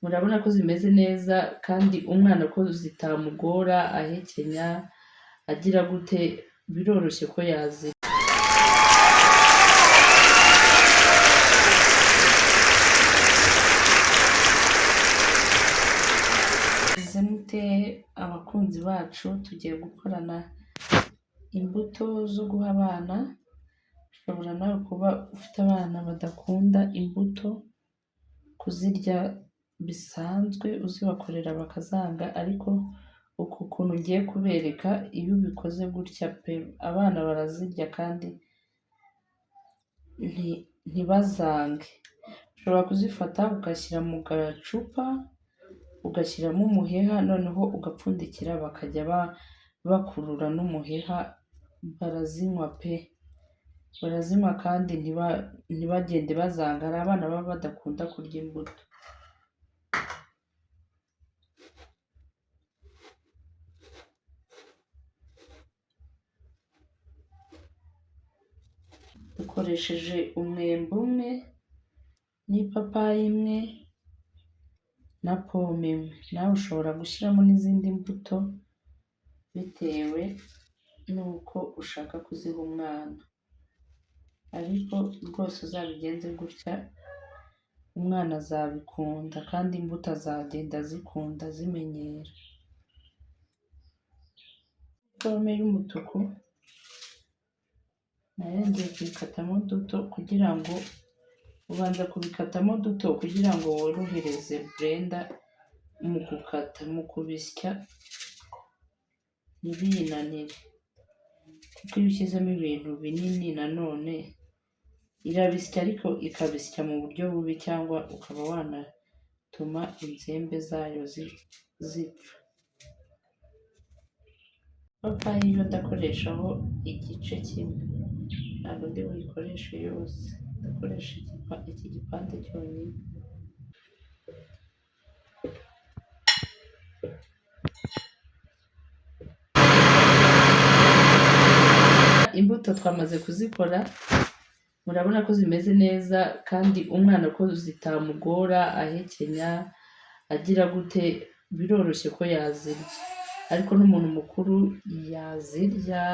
Murabona ko zimeze neza kandi umwana ko zitamugora ahekenya agira gute, biroroshye ko yazirya. Mute abakunzi bacu, tugiye gukorana imbuto zo guha abana. Ushobora nawe kuba ufite abana badakunda imbuto kuzirya bisanzwe, uzibakorera bakazanga, ariko uku kuntu ngiye kubereka, iyo ubikoze gutya pe, abana barazirya kandi ntibazange. Ushobora kuzifata ugashyira mu gacupa, ugashyiramo umuheha, noneho ugapfundikira bakajya bakurura n'umuheha, barazinywa pe, barazinywa kandi ntibagende bazanga. Hari abana baba badakunda kurya imbuto. Dukoresheje umwembe umwe n'ipapayi imwe na pome imwe. Nawe ushobora gushyiramo n'izindi mbuto bitewe n'uko ushaka kuziha umwana, ariko rwose uzabigenze gutya umwana azabikunda kandi imbuto azagenda azikunda azimenyera. Pome y'umutuku nayo ngiye kuyikatamo duto, kugira ngo ubanza kubikatamo duto kugira ngo worohereze blender mu gukata, mu kubisya ntibiyinanire, kuko iyo ushyizemo ibintu binini nanone irabisya, ariko ikabisya mu buryo bubi, cyangwa ukaba wanatuma inzembe zayo zipfa. Ipapayi yo ndakoreshaho igice kimwe, ntabwo ndi buyikoreshe yose, ndakoresha iki gipande cyonyine. Imbuto twamaze kuzikora, murabona ko zimeze neza kandi umwana ko zitamugora ahekenya agira gute, biroroshye ko yazirya, ariko n'umuntu mukuru yazirya.